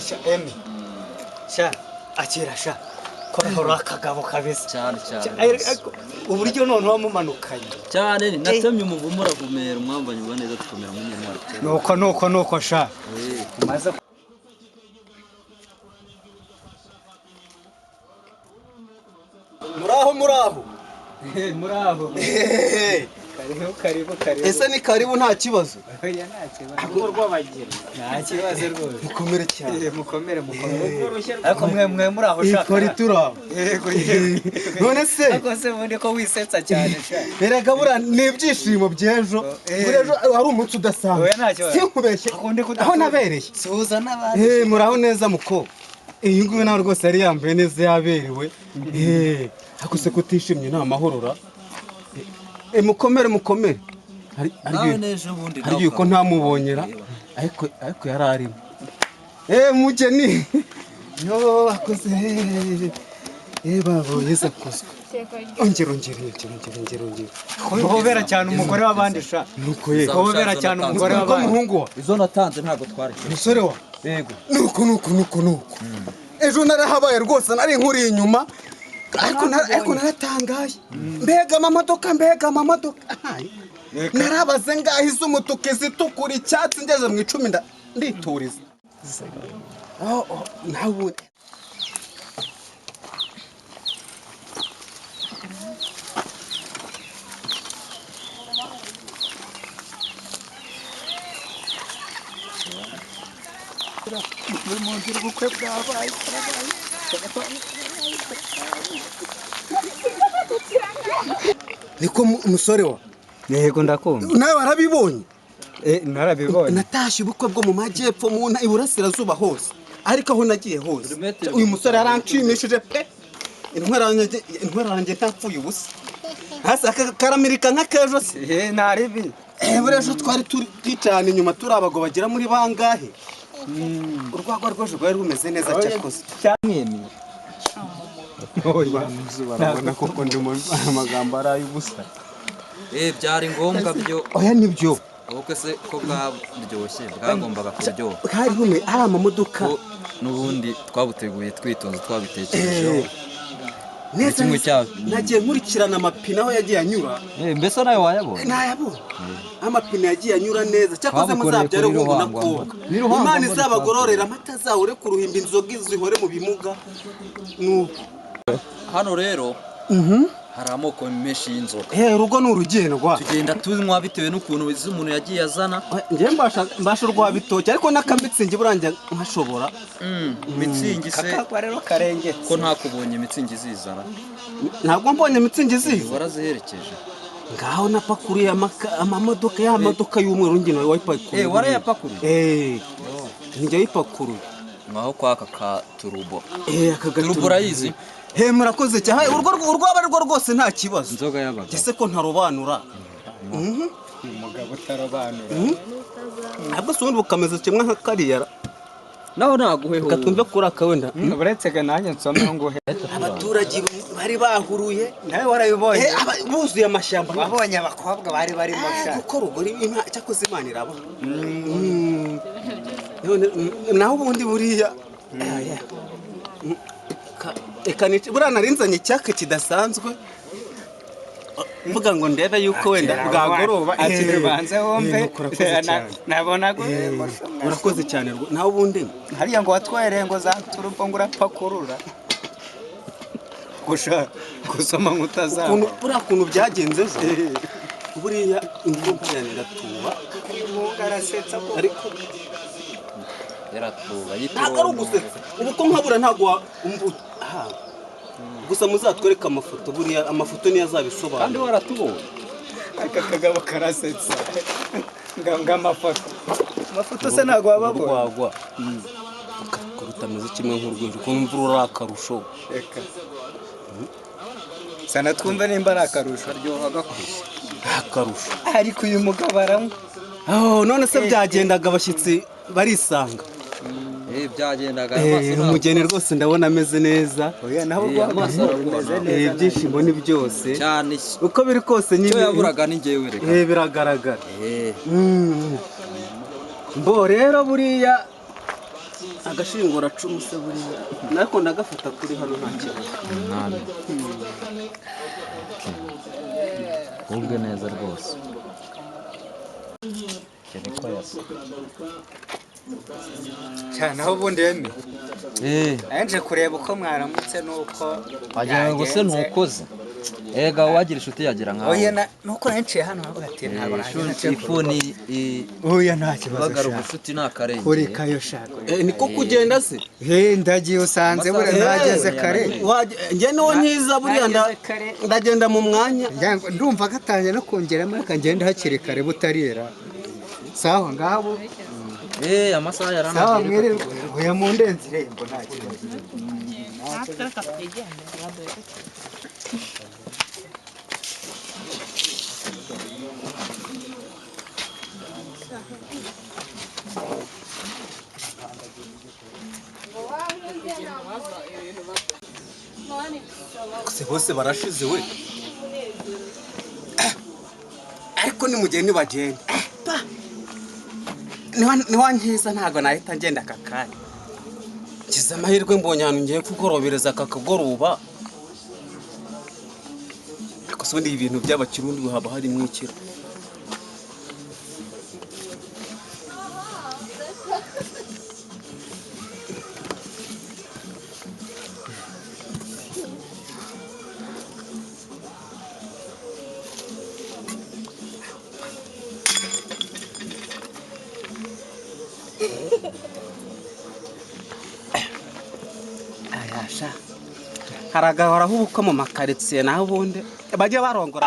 Sha emi. Sha akira sha. Kora akagabo kabisa. Cyane cyane. Uburyo none wamumanukanye. Cyane natemye umuvumo uravumera umwambanye uba neza tukomera mu ntwari. Nuko nuko sha. Umaze Muraho muraho. Muraho. Karibu karibu. Ese ni karibu nta kibazo? Oya nta kibazo. Rw'abageni. Nta kibazo rwose. Mukomere cyane. Mukomere. Ariko mwe muraho shaka. Ikori turaho. Yego. None se? Ariko se ubundi ko wisetsa cyane sha. Erega bura ni ibyishimo by'ejo. Buri ejo ari umunsi udasanzwe. Oya nta kibazo. Sinkubeshye. Aho nabereye. Suhuza n'abandi. Muraho neza muko. Iyi nguyu nawe rwose yari yambaye neza yaberewe. Ariko se kutishimye nta mahorora. Mukomere mukomere. Hari yuko ntamubonyera ariko yari arimo. Mugeni. Yo akoze. Babo yeza kozwe. Ongera. Uhobera cyane umugore w'abandi sha. Nuko ye. Uhobera cyane umugore w'abandi. Muhungu wa. Izo natanze ntago twari. Musore wa. Yego. Nuko. Ejo narahabaye rwose nari nkuri inyuma. Ariko naratangaye. Mbega amamodoka. Narabaze ngaho iz'umutuku izitukura icyatsi ngeze mu 10 ndituriza. Nawe ubukwe bwabaye. Niko musore wa. Yego ndakumva. Nawe warabibonye? Narabibonye. Natashye ubukwe bwo mu majyepfo mu nta iburasirazuba hose. Ariko aho nagiye hose. Uyu musore yaranshimishije pe. Intwara yanjye ntapfuye ubusa. Hasi karamirika nk'akejo se. Naribi. Buriya ejo twari twicana inyuma turi abago bagera muri bangahe. Urwagwa rw'ejo rwari rumeze neza cyakoze. Cyamwemeye. Barabona koko ndimo amagambo ari ay'ubusa. Byari ngombwa byo. Oya nibyo. Ubukwe se ko bwaryoshye bwagombaga kuryoha. Hari rumwe ari amamodoka. N'ubundi twabuteguye twitonze twabitekerejeho. Neza nagiye nkurikirana amapine aho yagiye anyura. Mbese nawe wayabonye? Nayabonye. Amapine yagiye anyura neza. Cyakoze muzabyare hungu na kobwa. Imana izabagororera amata zahure ku ruhimbi inzoga zihore mu bimuga. Nuko hano rero hari amoko menshi y'inzoga. Urugo ni urugendwa. Tugenda tunywa bitewe n'ukuntu umuntu yagiye azana. Njye mbasha urwa bitoki ariko n'akamitsingi burangiye nkashobora. Mitsingi se kakagwa rero karengetse. Ko ntakubonye mitsingi zizana. Ntabwo mbonye mitsingi ziza. Waraziherekeje. Ngaho napakuruye amamodoka y'amamodoka y'umweru njye nawe wayipakuruye. Warayapakuruye? Njye wayipakuruye. Ngaho kwaka ka turubo. Aka turubo urayizi? Murakoze cyane. Urwaba rwo rwose nta kibazo. Inzoga y'abagabo. Ese ko ntarobanura? Umugabo utarobanura. Ntabwo se ubundi bukameze kimwe nka kariya. Naho naguheho. Katwumve kuri aka wenda. Uretse ga nanjye nsome nguhe. Abaturage bari bahuruye. Nawe warabibonye. Buzuye amashyamba. Wabonye abakobwa bari barimo sha. Kuko rugori inka cyakoze Imana iraba. None naho ubundi buriya. Eka ni buriya narinzanye icyaka kidasanzwe. Mvuga ngo ndebe yuko wenda bwagoroba. Ati banze wumve. Nabona urakoze cyane naho ubundi hariya ngo watwaye ngo za turubo ngo urapakurura. Gusha gusoma nkutazaba. Buriya kuntu byagenze ejo. Buriya imvugo yanjye iratuba. Arasetsa ko ariko yaratuba ntabwo ari ugusetsa. Ubu ko nkabura ntabwo gusa muzatwereke amafoto buriya amafoto niyo azabisobanura. Kandi waratubonye. Aka kagabo karasetsa. Nga amafoto. Amafoto se ntabwo wababonye. Urwagwa. Rutameze kimwe nk'urwinjo ko imvura uri akarusho. Eka. Sana twumve nimba ari akarusho. Karyoha gakuze. Akarusho. Ariko uyu mugabo aranywa. None se byagendaga abashyitsi barisanga. Byagendaga Umugeni rwose ndabona ameze neza. Oya naho rwose neza. Ibyishimo ni byose. Cyane. Uko biri kose nyine. Cyo yaburaga ni njyewe reka. Biragaragara. Mbo rero buriya Agashingura cumu se buriya nako ndagafata kuri hano nta kibazo. 8. Ubwe neza rwose. Kereko yasa. Cyane aho ubundi yemeye. Naje kureba uko mwaramutse nuko wagira ngo se ntukoze. Ega wagira inshuti yagira nkawe. Oya nuko naciye hano bavuga ati ntabwo naje. Ifuni oya nta kibazo. Bagara ubucuti nakarenge. Kuri kayo shaka. Niko kugenda se? Ndagiye usanze buriya nageze kare. Nge niwo nkiza buriya ndagenda mu mwanya. Ndumva gatangiye no kongeramo reka ngende hakiri kare butarira. Sawa ngabo. Amasaha yarangiye. Sawa mwirirwe. Oya mu ndenzi irembo nta kibazo. Se bose barashize we. Ariko ni mugihe nibagenda. Niwa nkiza ntago nahita ngenda aka kanya. Ngize amahirwe mbonye ahantu ngiye kugorobereza aka kagoroba. Ariko se ubundi ibintu by'abakirundi haba harimo ikiro. Ayasha haragahoraho ubukwe mu makaritsiye naho ubundi bajye barongora.